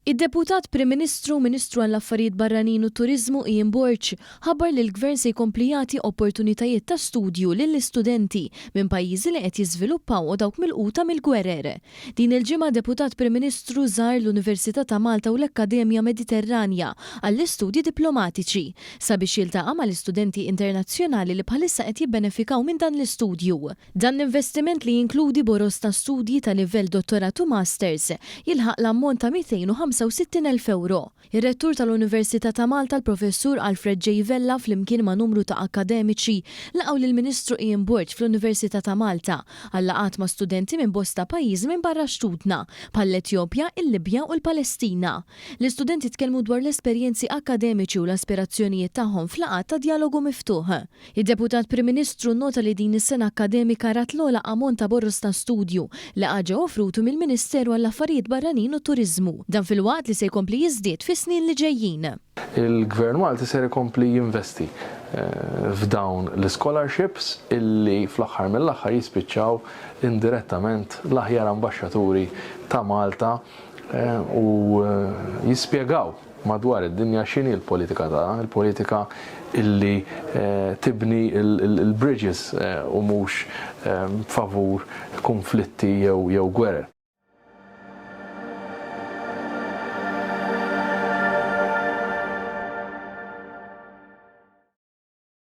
Id-Deputat Prim Ministru u Ministru għall-Affarijiet Barranin u t-Turiżmu Ian Borg ħabbar li l-Gvern se jkompli jagħti opportunitajiet ta' studju lill-istudenti minn pajjiżi li qed jiżviluppaw u dawk milquta mill-gwerer. Din il-ġimgħa Deputat Prim Ministru żar l-Università ta' Malta u l-Akkademja Mediterranja għall-Istudji Diplomatiċi sabiex jiltaqa' mal-istudenti internazzjonali li bħalissa qed jibbenefikaw minn dan l-istudju. Dan l-investiment li jinkludi boroż ta' studji ta' livell dottorat u masters, jilħaq l-ammont ta' 265,000 ewro. Ir-Rettur tal-Università ta' Malta l-Professur Alfred J. Vella flimkien ma' numru ta' akkademiċi laqgħu lill-Ministru Ian Borg fl-Università ta' Malta għal laqgħat ma' studenti minn bosta pajjiżi minn barra xtutna, bħall-Etjopja, il-Libja u l-Palestina. L-istudenti tkellmu dwar l-esperjenzi akkademiċi u l-aspirazzjonijiet tagħhom f'laqgħat ta' djalogu miftuħ. Id-Deputat Prim Ministru nnota li din is-sena akkademika rat l-ogħla ammont ta' boroż ta' studju li qatt ġew offruti mill-Ministeru għall-Affarijiet Barranin u t-Turiżmu. Dan filwaqt li se jkompli jiżdied fis-snin li ġejjin. Il-Gvern Malti ser ikompli jinvesti f'dawn l-ischolarships illi fl-aħħar mill-aħħar jispiċċaw indirettament l-aħjar ambaxxaturi ta' Malta u jispjegaw madwar id-dinja x'inhi l-politika tagħna, il-politika illi tibni l-bridges u mhux favur kunflitti jew gwerer.